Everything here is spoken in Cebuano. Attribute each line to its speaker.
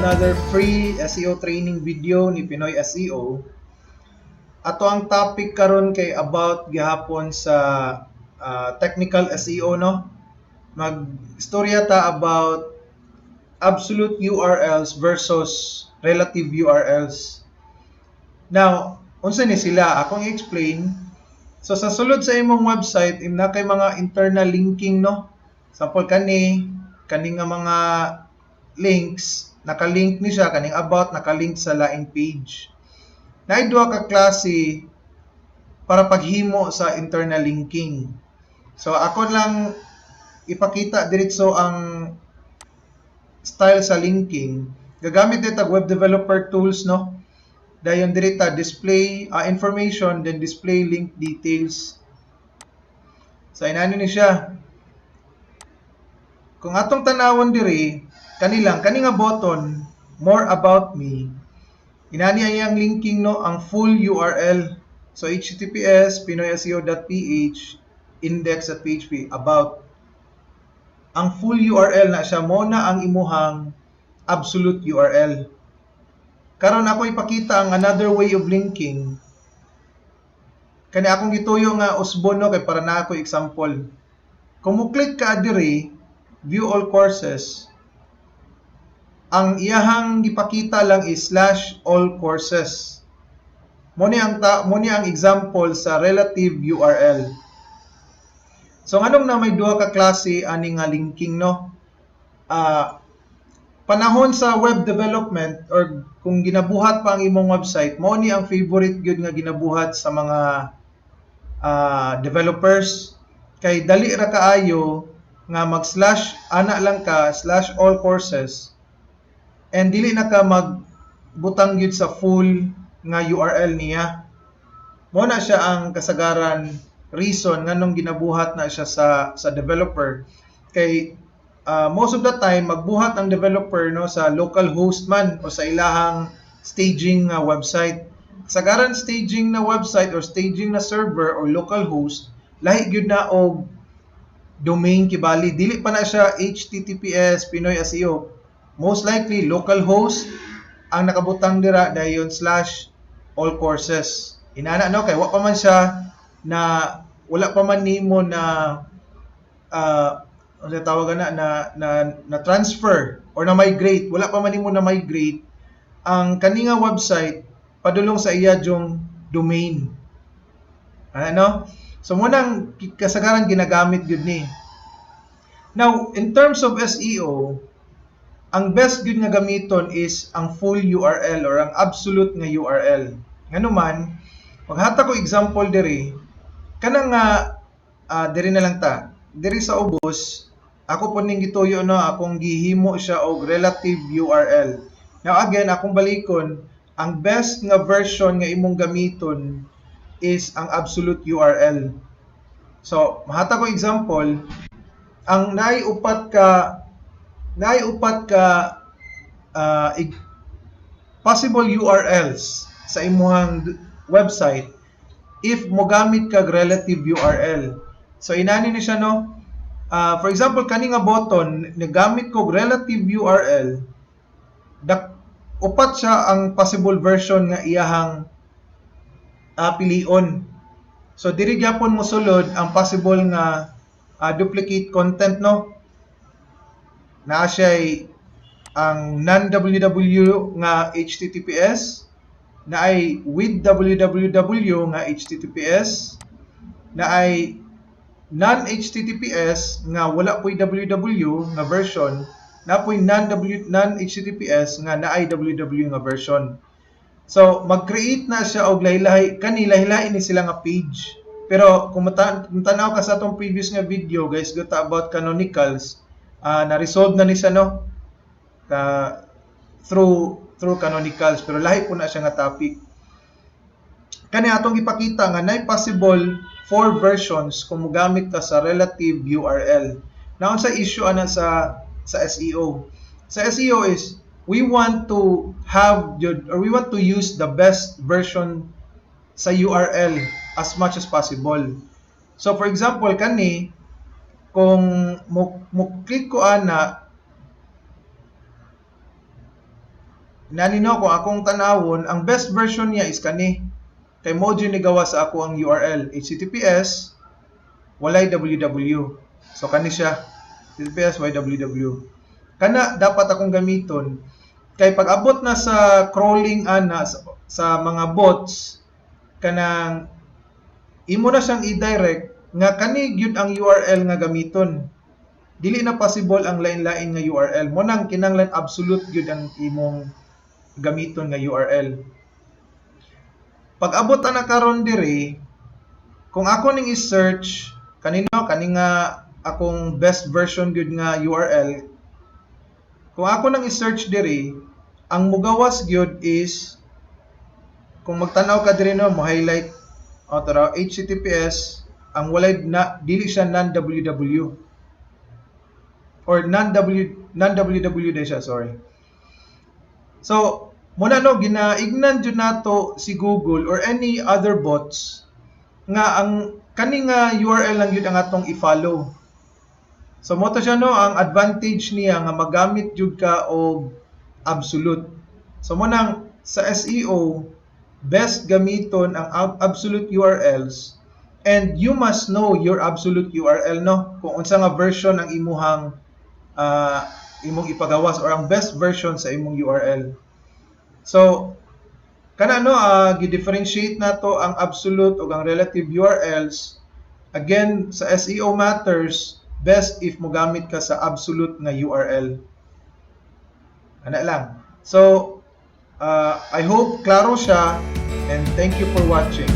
Speaker 1: Another free SEO training video ni Pinoy SEO. Ato ang topic karon kay about gihapon sa technical SEO, no. Mag-istorya ta about absolute URLs versus relative URLs. Now, unsa ni sila? Akong i-explain. So sa sulod sa imong website, im na kay mga internal linking, no. Sample kani, kani nga mga links, nakalink ni siya kaning about, nakalink sa laing page. Naay duha ka klase para paghimo sa internal linking. So ako lang ipakita diretso ang style sa linking. Gagamit dito web developer tools, no. Dayon diri ta display information, then display link details. So inano ni siya. Kung atong tanawon diri, kanilang kani nga button "More about me", inani ay ang linking, no, ang full URL. So https://pinoyseo.ph/index.php/about. Ang full URL na siya mo na ang imuhang absolute URL. Karon ako ipakita ang another way of linking. Kani akong gituyo nga usbon, no, kay para na ako example. Kung mo click ka diri, "View all courses", ang iyahang gipakita lang is /all courses. Mo ni ang example sa relative URL. So nganong na may duha ka klase ani nga linking, no? Panahon sa web development or kung ginabuhat pa ang imong website, mo ni ang favorite gyud nga ginabuhat sa mga developers kay dali ra kaayo nga mag-slash ana lang ka, /all courses, and dili na ka magbutang gyud sa full nga URL niya. Mo na siya ang kasagaran reason nganong ginabuhat na siya sa developer kay most of the time magbuhat ang developer, no, sa local host man o sa ilahang staging nga website. Kasagaran staging na website or staging na server or local host, lahi gyud na og domain kibali, dili pa na siya https://pinoy SEO. Most likely local host ang nakabutang dira, dayon /all courses inana, no, kay wa pa man siya na wala pa man nimo na ano tawag na na na, na transfer or na migrate, wala pa man nimo na migrate ang kani nga website padulong sa iya yung domain, ano. So mo nang kasagaran ginagamit gyud ni. Now, in terms of SEO, ang best gyud nga gamiton is ang full URL or ang absolute nga URL. Ngano man, maghatag ko example diri, kanang nga diri na lang ta. Diri sa ubos, ako po ning gituyo, no, akong gihimo siya og relative URL. Now again, akong balikon, ang best nga version nga imong gamiton is ang absolute URL. So, mahatag ko example, ang naay upat ka possible URLs sa imuhang website if mogamit kag relative URL. So inani ni siya, no. For example, kani nga button, nagamit ko relative URL, dak upat siya ang possible version nga iyahang pilion. So diri gyapon mosulod ang possible nga duplicate content, no. Naa siya ang non-www nga HTTPS, naay with www nga HTTPS, naay non-HTTPS nga wala po'y www nga version, na po'y non-HTTPS nga naay www nga version. So mag-create na siya og lahi-lahi kani, lahi-lahi ni sila nga page. Pero kung tanaw ka sa atong previous nga video, guys, guta about canonicals, na-resolve na ni siya, no, ka through canonicals, pero lahi po na siya nga topic. Kani atong ipakita nga nay possible four versions kung mogamit ka sa relative URL. Now, sa issue ana sa SEO? Sa SEO is we want to have or we want to use the best version sa URL as much as possible. So for example, kani kung mo click ko ana Nani no, kung akong tanawon, ang best version niya is kani. Kay mao jud ni gawas sa akoang URL, HTTPS walay www. So kani siya, HTTPS www. Kana dapat akong gamiton kay pag abot na sa crawling ana sa mga bots, kanang imo na siyang i-direct nga kani gyud ang URL nga gamiton. Dili na possible ang lain-lain nga URL. Mao nang kinahanglan absolute gyud ang imong gamiton nga URL. Pag abot ana karon diri, kung ako ning i-search kanino, kani nga akong best version gyud nga URL, kung ako nang i-search diri, ang mugawas gyud is, kung magtanaw ka diri no, mo highlight o tara HTTPS ang walay na, dili siya non www or non www din siya, sorry. So mao na no, ginaignan jud nato si Google or any other bots nga ang kani nga URL lang gyud ang atong i-follow. So mao to siya no, ang advantage niya nga magamit jud ka og absolute. So mao nang sa SEO, best gamiton ang absolute URLs, and you must know your absolute URL no, kung unsa nga version ang imuhang imong ipagawas or ang best version sa imong URL. So kana no, gi-differentiate nato ang absolute ug ang relative URLs. Again, sa SEO matters, best if mogamit ka sa absolute nga URL. Ana lang. So I hope klaro siya and thank you for watching.